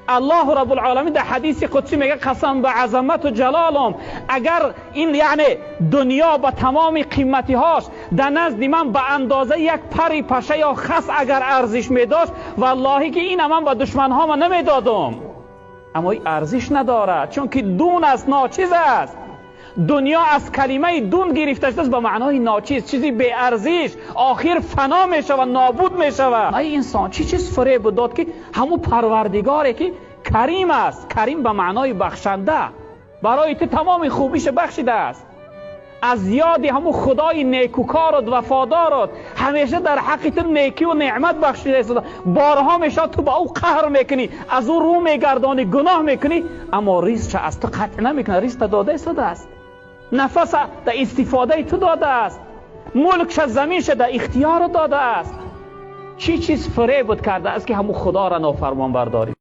Аллоҳ Раббулъоламин дар ҳадиси қудсӣ мегӯяд: қасам ба азамату ҷалолам, агар ин яъне дунё ба тамоми қиматиҳош дар назди ман ба андозаи як пари паша ё хас агар арзиш медошт, валлоҳи ки ина ман ба душманҳома намедодум. Аммо ин арзиш надорад, чунки дун аст, ночиз аст. Дунё аз калимаи дун гирифта шудааст ба маънои ночиз, чизи беарзиш, охир фано мешавад, нобуд мешавад. Ай инсон, чӣ чиз фиреб дод ки ҳамун Парвардигоре ки Карим аст, Карим ба маънои бахшанда, барои ту тамоми хубиша бахшидааст, аз ёди ҳамун Худои некукорот, вафодорот, ҳамеша дар ҳаққи ту некиву неъмат бахшидааст. Борҳо мешавад ту ба ӯ қаҳр мекунӣ, аз ӯ рӯ мегардонӣ, гуноҳ мекунӣ, аммо ризқша аз ту қатъ намекунад, ризқта дода истодааст, нафаса дар истифодаи ту додааст, мулкша, заминша дар ихтиёру додааст. Чӣ чиз фиребут кардааст ки ҳамун Худоро нофармонбардорӣ?